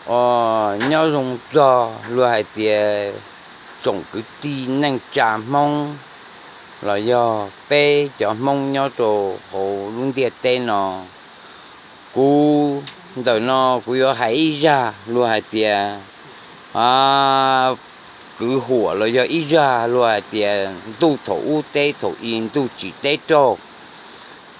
nyob zoo txog luag hais tias tsoom kwv tij neej tsa Hmoob los yog peb cov Hmoob nyob rau hauv lub ntiaj teb no. Kuv ntawm no kuv yuav hais ib zaj luag hais tias kwv huam los yog ib zaj luag hais tias ntuj thaum ub teb thaum i ntuj tsim teb raug.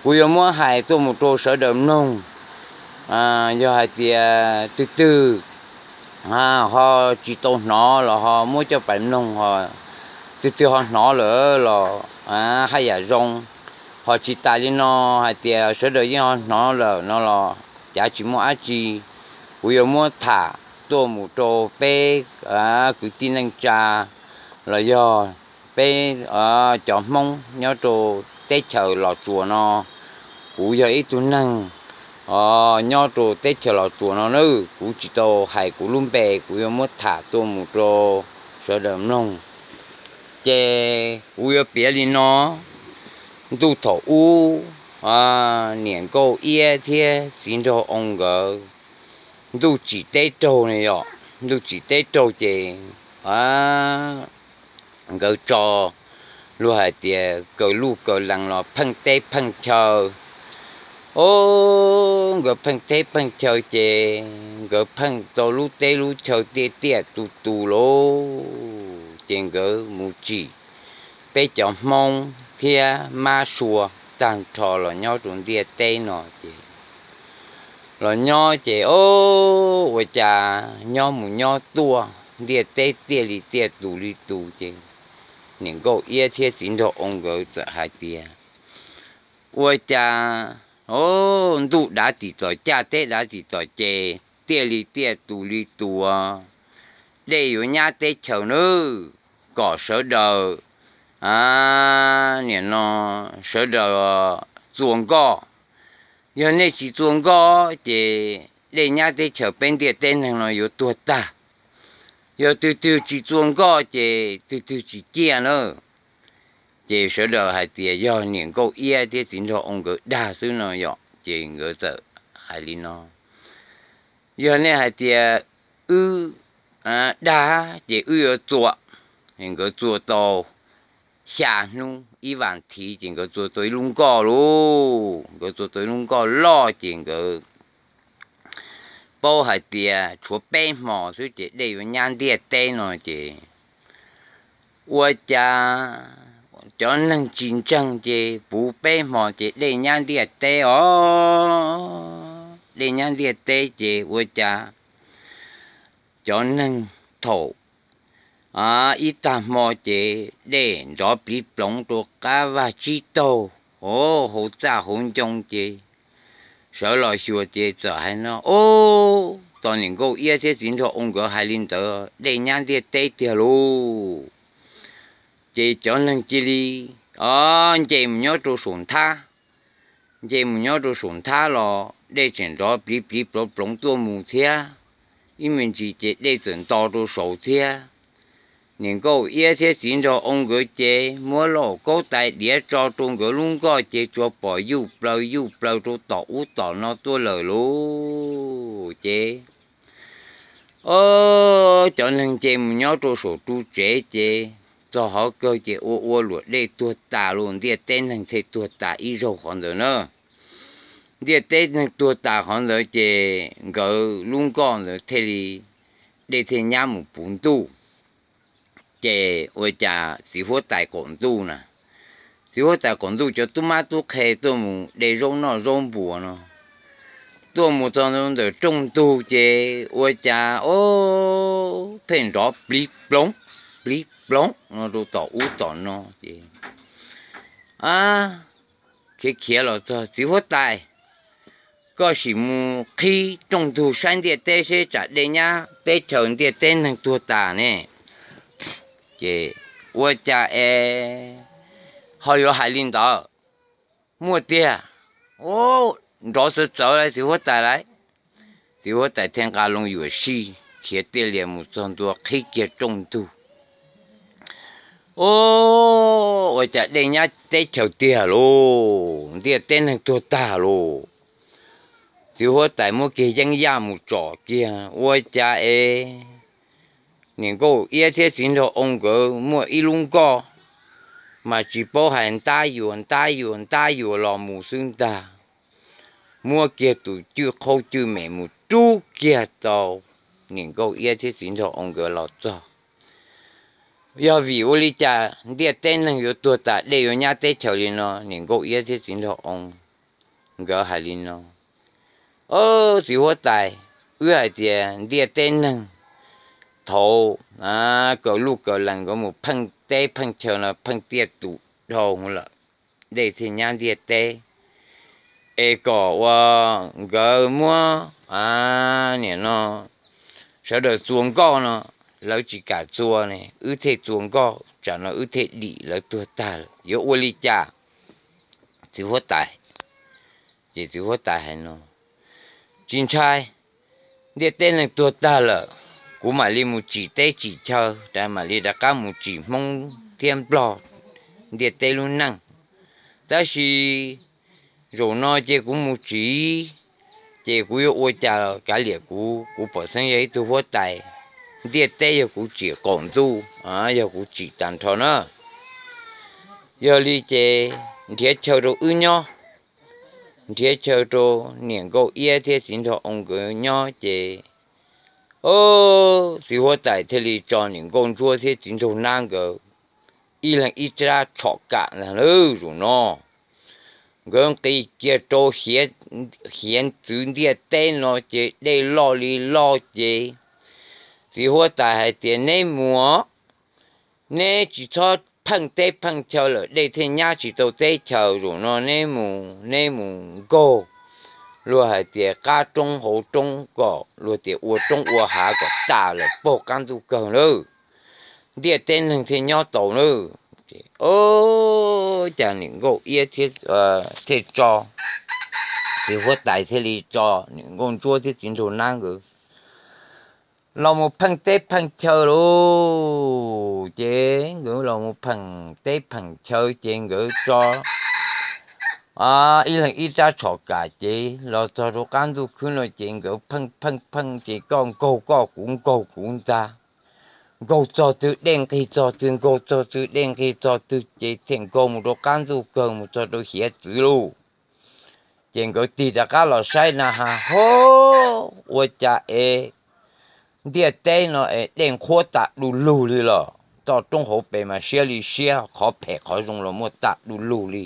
Kuv yuav muab hais tuaj mus rau sawv daws mloog. Yog hais tias twg twg ho tsis tau hnov los ho muab coj pais mloog, ho twg twg ho hnov lawm los haj yam zoo. Ho tsis tas li no hais tias sawv daws yeej ho hnov lawm no los cav tsis muaj dab tsi. Kuv yuav muab tham tuaj mus rau peb kwv tij neej tsa los yog peb cov Hmoob nyob rau teb chaws Los Tsuas no. Kuv yog ib tug neeg nyob rau teb chaws Los Tsuas no na, kuv tsis tau hais kuv lub npe, kuv yuav muab tham tuaj mus rau sawv daws mloog. Ces kuv yuav piav li no: ntuj thaum ub, niam nkauj iab thiab txiv nraug oo nkawd, ntuj tsim teb raug ne yom, ntuj tsim teb raug ces nkawd tso luag hais tias kaw luj kaw lees los pheej teb pheej chaw. Os, nkawd pheej teb pheej chaw ces nkawd pheej tau lub teb lub chaw tiaj tiaj tus tus lauj, ces nkawd mus tsim peb cov Hmoob thiab mab sua tag nrho los nyob rau ntiaj teb no ces los nyob ces os, ua cas nyob mus nyob tuaj ntiaj teb tiaj li tiaj tus li tus ces niam nkauj iab thiab txiv nraug oo nkawd txawm hais tias, ua cas ntuj dav tim txom caj teb dav tim txom ces tiaj li tiaj tus li tus, dej yuav nyab teb chaws nawb, kom sawv daws, niam no, sawv daws txua nkoj. Yog nej tsis txua nkoj ces dej nyab teb chaws peb ntiaj teb neeg no yuav tuag tag. Yog twg twg tsis txua nkoj ces twg twg tsis ciaj na. Ces sawv daws hais tias yog niam nkauj iab thiab txiv nraug oo nkawd dag xwb no yom, ces nkawd txawm hais li no, yog nej hais tias wb dag ces wb yuav txua. Nkawd txua tau xya hnub ib vas thiv ces nkawd txua tau ib lub nkoj lauj, nkawd txua tau ib lub nkoj loj ces nkawd paub hais tias tshuav peb hmo xwb ces dej yuav nyab ntiaj teb no ces ua cas cov neeg tsis ntseeg ces puv peb hmo ces dej nyab ntiaj teb os, dej nyab ntiaj teb ces ua cas cov neeg thaum ib tag hmo ces dej nrov pliv ploov rau qab vaj tsib taug, hauv txaj hauv ncoo ces sawv los xyuas ces txawm hais no, o, tos niam nkauj iab thiab txiv nraug oo nkawd hais li ntawd dej nyab ntiaj teb tiag lauj. Ces cov neeg cia li nce mus nyob rau saum nthab, nce mus nyob rau saum nthab los dej tseem nrov pliv pliv ploov ploov tuaj mus thiab, ib me ntsis ces dej txawm nto rau saud thiab. Niam nkauj iab thiab txiv nraug oo nkawd ces muab lauj kaub tais diav tso rau nkawd lub nkoj ces tsuas pom yuj plaws yuj plaws rau tom ub tom no tuaj lawm lauj. Ces o, cov neeg nce mus nyob rau saum ru tsev ces txog hov kawg ces ua ua luam dej tuag tas los ntiaj teb neeg thiaj tuag tas ib zaug qhov ntawd na. Ntiaj teb neeg tuag tas qhov ntawd ces nkawd lub nkoj ntawd thiaj li dej thiaj nyab mus puv ntuj. Ces ua cas txiv huab tais qaum ntuj na, txiv huab tais qaum ntuj cov tub mab tub qhe tuaj mus de zaub noj zaub npuas no, tuaj mus txog ntawm rooj ntug ces ua cas o, pheej nrov pliv ploov, pliv ploov no rau tom ub tom no ces a, khiav khiav los txog, txiv huab tais, koj sim mus qhib rooj ntug saib ntiaj teb seb tsam dej nyab teb chaws ntiaj teb neeg tuag tas ne. Ces ua cas es ho yuav hais li ntawd, muaj tiag, nrov txawv txawv lawm txiv huab tais lawm. Txiv huab tais thiaj nqa loo yuam sij khiav tiaj lias mus txog ntua qhib kiag rooj ntug. O, ua cas dej nyab teb chaws tiag lauj, ntiaj teb neeg tuag tag lauj. txiv huab tais muab kiag yeeb yaj mus tsom kiag ua cas es niam nkauj iab thiab txiv nraug oo nkawd muaj ib lub nkoj, mas tsis paub hais ntab yuas ntab yuas ntab yuas los mus xwb ntag. Muab kiag tus cwj qhaub cwj mem mus rub kiag tau niam nkauj iab thiab txiv nraug oo nkawd los txog. Yog vim ua li cas ntiaj teb neeg yuav tuag tas dej yuav nyab teb chaws li no? Niam nkauj iab thiab txiv nraug oo nkawd hais li no: Au, txiv huab tais, wb hais tias ntiaj teb neeg thaud kaw luj kaw lees nkawd mus pheej teb pheej chaw no pheej tiaj tus dhau lawm, dej thiaj nyab ntiaj teb. Es kom ua nkawd muab, niam no, sawv daws txua nkoj no, lawv tsis kam txua ne, wb thiaj txua nkoj, tsam no wb thiaj dim lawv tuag tag lawm, yuav ua li cas txiv huab tais? Ces txiv huab tais hais no: Tsis ntshai, ntiaj teb neeg tuag tag lawm, kuv mam li mus tsim teb tsim chaw, mam li rov qab mus tsim Hmoob thiab Nplog ntiaj teb lub neej. Tab sis zaum no ces kuv mus tsim, ces kuv yuav ua cas los kav liam kuv, kuv pom xeeb yog ib tug huab tais, ntiaj teb yog kuv tsim qaum ntuj, yog kuv tsim tag nrho na. Yog li ces nrhiav chaw rau wb nyob, nrhiav chaw rau niam nkauj iab thiab txiv nraug oo nkawd nyob ces, txiv huab tais thiaj li tso niam nkauj ntsuab thiab txiv nraug nab nkawd ib leeg ib rab tshom kam ntag lauj. Zaum no nkawd nqis kiag rau hiav txwv ntiaj teb no ces dej loj li loj ces txiv huab tais hais tias, Neb mus, neb tsis txhob pheej teb pheej chaw lawm, dej thiaj nyab tsis tau teb chaws. Zaum no neb mus, neb mus nkaug, luag hais tias qab roob hauv roob kom luag tias ua roob ua hav kom tas lawm puag qab ntuj kawg nawb, ntiaj teb neeg thiaj nyob tau nawb. Ov, cas niam nkauj iab thiaj tso, txiv huab tais thiaj li tso niam nkauj ntsuab thiab txiv nraug nab nkawd los mus pheej teb pheej chaw lauj. Ces nkawd los mus pheej teb pheej chaw ces nkawd tso ib leeg ib rab tshom kam ces los txog rau qab ntuj khwb no ces nkawd pheej pheej pheej ces koj nkaug koj kuv nkaug kuv ntag. Nkaug txog twg dej nqig txog twg, nkaug txog twg dej nqig txog twg ces thiaj nkaug mus rau qab ntuj kawg mus txog rau hiav txwv lauj. Ces nkawd tig rov qab los saib na has, hov, ua cas es ntiaj teb no es dej nqhuab tas du lug li los toj roob hauv pes mas siab li siab, qhov phem qhov zoo los muaj tas du lug li.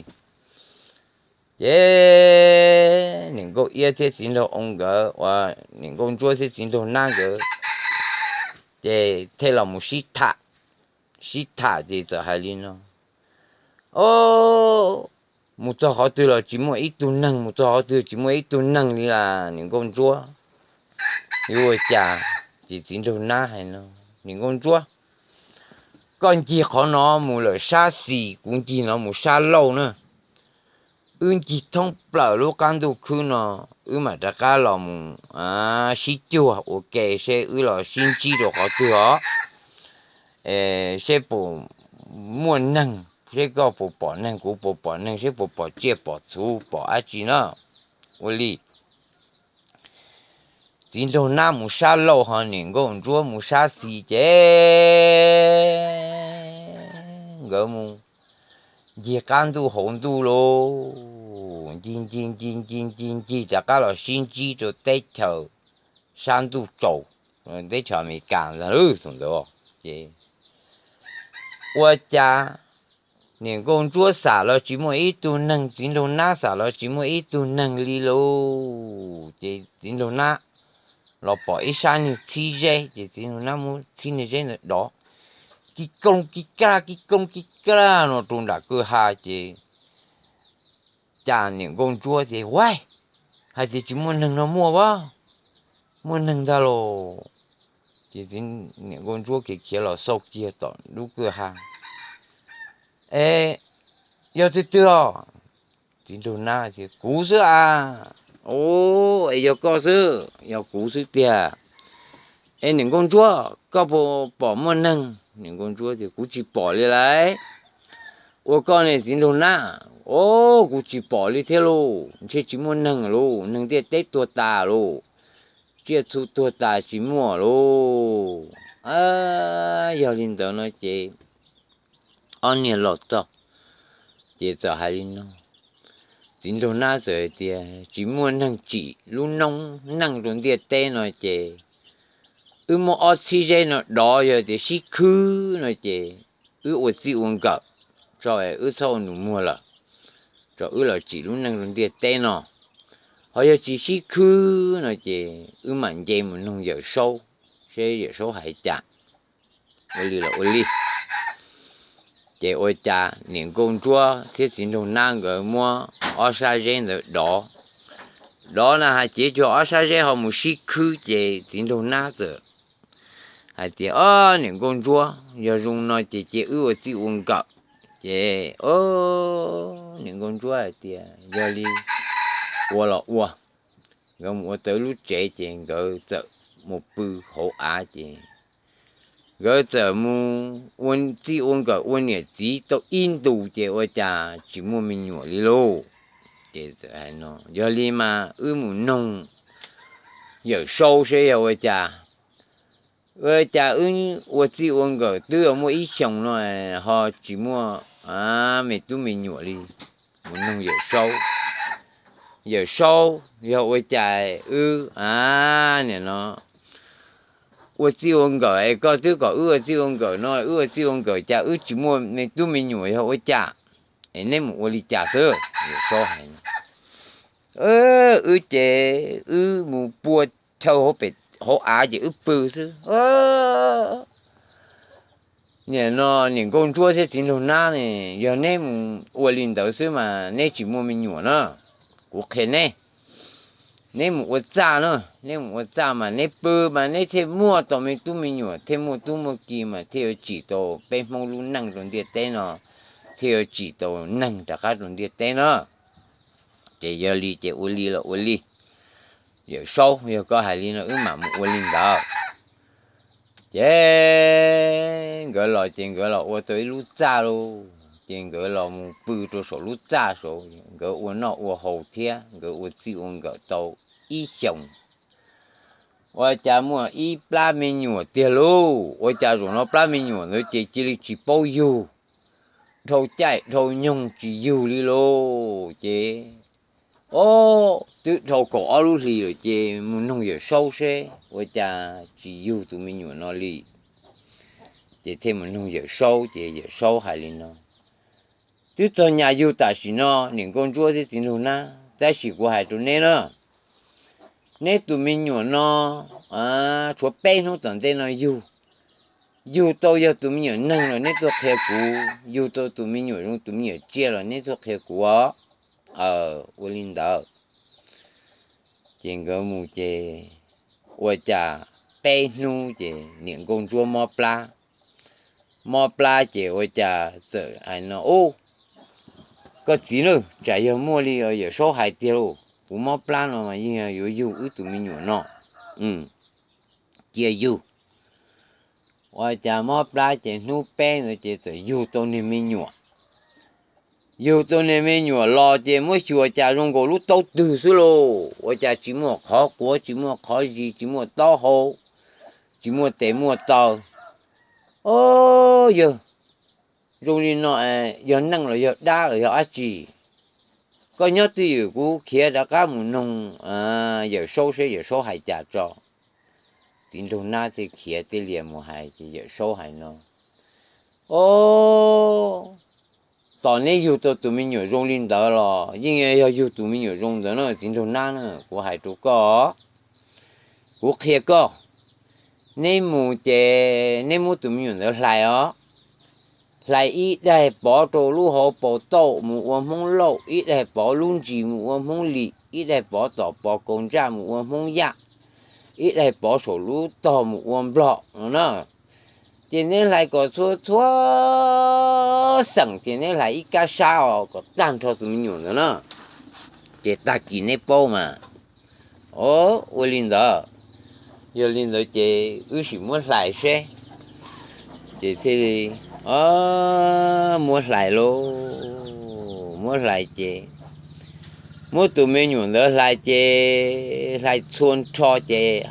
Ces niam nkauj iab thiab txiv nraug oo nkawd, uas niam nkauj ntsuab thiab txiv nraug nab nkawd ces thiaj los mus sib tham, sib tham ces txawm hais li no, ov, mus txog qhov twg los tsis muaj ib tug neeg, mus txog qhov twg tsis muaj ib tug neeg li las niam nkauj ntsuab. Yuav ua cas? Ces txiv nraug nab hais no, niam nkauj ntsuab, koj ncig qhov no mus lawm sab xis, kuv ncig no mus sab laug na. Wb ncig thoob plaws lub qab ntuj khwb no, wb mam rov qab los mus sib cuag ua ke seb wb los sib ntsib rau qhov twg os. Seb puas muaj neeg, seb koj puas pom neeg, kuv puas pom neeg, seb puas pom tsiaj pom txhu pom dab tsi na. Ua li, txiv nraug nab mus sab laug ho niam nkauj ntsuab mus sab xis ces nkawd mus ncig qab ntuj hauv ntuj lauj, ncig ncig ncig ncig ncig ncig rov qab los sib ntsib rau teb chaws sab ntuj tsaus, teb chaws Amelikas ntag lauj thaum ntawd. Ces ua cas niam nkauj ntsuab xam los tsis muaj ib tug neeg, txiv nraug nab xam los tsis muaj ib tug neeg li lauj. Ces txiv nraug nab los pom ib sab niag txhib zeb, ces txiv nraug nab muab txhib niag zeb ntawd dov kis koog kis kag kis koog kis kag no rau nram kwj ha ces cas niam nkauj ntsuab tias, Huaib, hais tias tsis muaj neeg no muaj a, muaj neeg ntag lauj. Ces niam nkauj ntsuab khiav khiav los xauj kiag tom lub kwj ha, Es yog twg twg os? Txiv nraug nab tias, Kuv xwb as. Ov, es yog koj xwb, yog kuv xwb tiag. Es niam nkauj ntsuab, koj puas pom muaj neeg? Niam nkauj ntsuab tias, Kuv tsis pom li lauj. Ua koj ne txiv nraug nab, Ob, kuv tsis pom li thiab lauj, ntshe tsis muaj neeg lauj, neeg ntiaj teb tuag tas lauj, tsiaj txhu tuag tas tsis muaj lauj. Yog li ntawd no ces ob niag los txog ces txawm hais li no, txiv nraug nab txawm hais tias, tsis muaj neeg tsim lub noob neej rau ntiaj teb no ces wb muab ob txhib zeb no dov, yog tias sib khwb no ces wb ua txij ua nkawm tso, wb txhob ua nus muag lawm, tso wb los tsim lub neej rau ntiaj teb no. Ho yog tsis sib khwb no ces wb mam nce mus noog Yawm Saub seb Yawm Saub hais cas. Ua li los ua li. Ces ua cas niam nkauj ntsuab thiab txiv nraug nab nkawd muab ob sab zeb ntawd dov, dov na hais ces tsuas ob sab zeb ho mus sib khwb ces txiv nraug nab txawm hais tias, ob, niam nkauj ntsuab, yog zoo no ces cia wb ua txij ua nkawm. Ces niam nkauj ntsuab hais tias, yog li ua los ua. Nkawd mus ua tau ib lub tsev ces nkawd txawm mus pw hauv av ces nkawd txawm mus ua txij ua nkawm ua niam txiv tau ib ntus ces ua cas tsis muaj me nyuam li lauj. Ces txawm hais no, yog li mas wb mus noog Yawm Saub seb yog ua cas, ua cas wb ua txij ua nkawm twb yuav muaj ib xyoos no ho tsis muaj me tub me nyuam li. Mus noog Yawm Saub, Yawm Saub, yog ua cas wb, a, nim no ua txij ua nkawm es koj twb kom wb ua txij ua nkawm no, wb ua txij ua nkawm cas wb tsis muaj me tub me nyuam, yog ua cas? Es neb mus ua li cas xwb? Yawm Saub hais, wb ces wb mus pua chaw hauv av ces wb pw xwb. Nim no niam nkauj ntsuab thiab txiv nraug nab ne, yog neb mus ua li ntawd xwb mas neb tsis muaj me nyuam na. Kuv qhia neb, neb mus ua txaj na, neb mus ua txaj mas neb pw mas neb thiaj muaj tau me tub me nyuam, thiaj muaj tub muaj ki mas thiaj yuav tsim tau peb Hmoob lub neej rau ntiaj teb no, thiaj yuav tsim tau neeg rov qab rau ntiaj teb no. Ces yog li ces ua li los ua li. Yawm Saub, yog koj hais li no wb mam mus ua li ntawd. Ces nkawd los ces nkawd los ua tau ib lub txaj lauj, ces nkawd los mus pw rau saum lub txaj saud, nkawd ua noj ua haus thiab nkawd ua txij ua nkawm tau ib xyoos. Ua cas muaj ib plab me nyuam tiag lauj, ua cas zaum no plab me nyuam ntawd ces cia li tsis paub yug, dhau caij dhau nyoog tsis yug li lauj. Ces, o, twb dhau kaum ob lub hlis lawm ces mus noog Yawm Saub seb ua cas tsis yug tus me nyuam no li. Ces thiaj mus noog Yawm Saub ces Yawm Saub hais li no, twb txog nyas yug tam sim no niam nkauj ntsuab thiab txiv nraug nab, tab sis kuv hais rau neb na, neb tus me nyuam no tshuav peb hnub tom ntej no yug. Yug tau yog tus me nyuam neeg los neb tuaj qhia kuv, yug tau tus me nyuam zoo tus me nyuam tsiaj los neb tuaj qhia kuv os. Ua li ntawd. Ces nkawd mus ces ua cas peb hnub ces niam nkauj ntsuab mob plab. Mob plab ces ua cas txawm hais no, ub, koj txiv na, tsam yog muaj li Yawm Saub hais tiag lauj, kuv mob plab no mas yeej yuav yug wb tus me nyuam no. Cia yug. Ua cas mob plab ces hnub peb ntawd ces txawm yug tau niag me nyuam. Yug tau niag me nyuam los ces muab xyuas cas zoo nkaus lub taub twg xwb lauj, ua cas tsis muaj qhov quav, tsis muaj qhov zis, tsis muaj taub hau, tsis muaj tes muaj taw. O, yog zoo li no, yog neeg los yog dab los yog dab tsi? Koj nyob twj ywm kuv khiav rov qab mus noog Yawm Saub seb Yawm Saub hais cas tso. Txiv nraug nab thiaj khiav thiaj li mus hais ces Yawm Saub hais no, o, tos neb yug tau tus me nyuam zoo li ntawd los yeej yog yug tus me nyuam zoo ntawd no txiv nraug nab na, kuv hais rau koj, kuv qhia koj, neb mus ces neb muab tus me nyuam ntawd hlais os. Hlais ib daig pov rau lub hauv paus tauj mus ua Hmoob Lauj, ib daig pov lub ntsis mus ua Hmoob Lis, ib daig pov tom pos kaus ntsaj mus ua Hmoob Yaj, ib daig pov saum lub tog mus ua Nplog no na. Ces neb hlais kom txhua txhua xeem ces neb hlais ib kab sab os kom tag nrho tus me nyuam ntawd na. Ces tag kis neb paub mas. O, ua li ntawd. Yog li ntawd ces wb sim muab hlais seb. Ces thiaj li, o, muab hlais lauj. muab hlais ces, muab tus me nyuam ntawd hlais ces hlais txhua nrho ces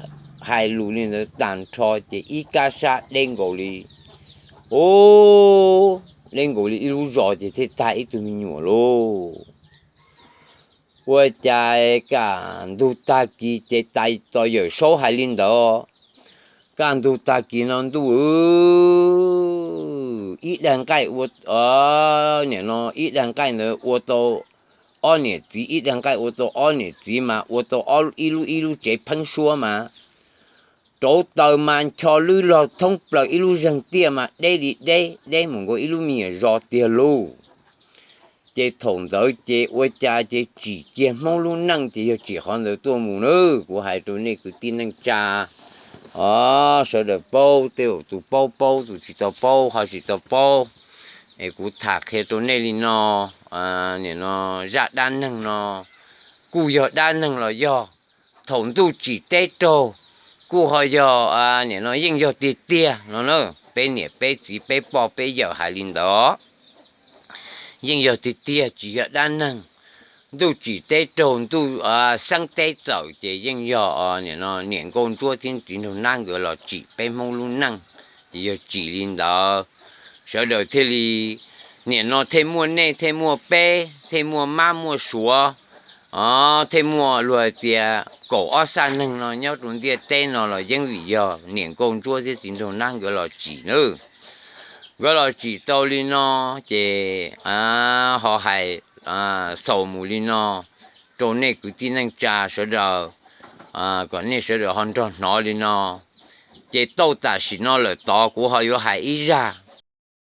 hais lus li ntawd tag nrho ces ib kab sab deb nkaus li, u, deb nkaus li ib lub zos ces thiaj tag ib tug me nyuam lauj. Ua cas kaj ntug tag kis ces tais tos yawm saub hais li ntawd, kaj ntug tag kis no ntuj, ib daig nqaij ua, nim no ib daig nqaij ntawd ua tau ob niam txiv, ib daig nqaij ua tau ob niam txiv mas ua tau ob ib lub ib lub tsev pheeb suab mas rauv taws mas ncho lwb log thoob plaws ib lub zeeg tiaj mas deb li deb, deb mus nkaus ib lub me nyuam zos tiag lauj. Ces thaum ntawd ces ua cas ces tsim kiag Hmoob lub neej ces yog tsim qhov ntawd tuaj mus na. Kuv hais rau nej kwv tij neej tsa, o, sawv daws paub, tej zaum tus paub paub, tus tsis tau paub ho tsis tau paub. Es kuv tham qhia rau nej li no, nim no zaj dab neeg no kuj yog dab neeg los yog, thaum ntuj tsim teb raug kuj ho yog, nim no yeej yog tiag tiag no na. Peb niam peb txiv peb poj peb yawm hais li ntawd yeej yog tiag tiag tsis yog dab neeg. Ntuj tsim teb raug ntuj xeeb teb txawm ces yeej yog, nim no niam nkauj ntsuab thiab txiv nraug nab nkawd los tsim peb Hmoob lub neej, ces yog tsim li ntawd. Sawv daws thiaj li, nim no thiaj muaj nej thiaj muaj peb thiaj muaj mab muaj suav, o, thiaj muaj luag hais tias kaum ob xaj neeg no nyob rau ntiaj teb no los yeej vim yog niam nkauj ntsuab thiab txiv nraug nab nkawd los tsim na. Nkawd los tsim tau li no, ces ho hais xaus mus li no rau nej kwv tij neej tsa sawv daws, kom nej sawv daws ho nrog hnov li no. Ces tau tam sim no lawm tod kuv ho yuav hais ib zaj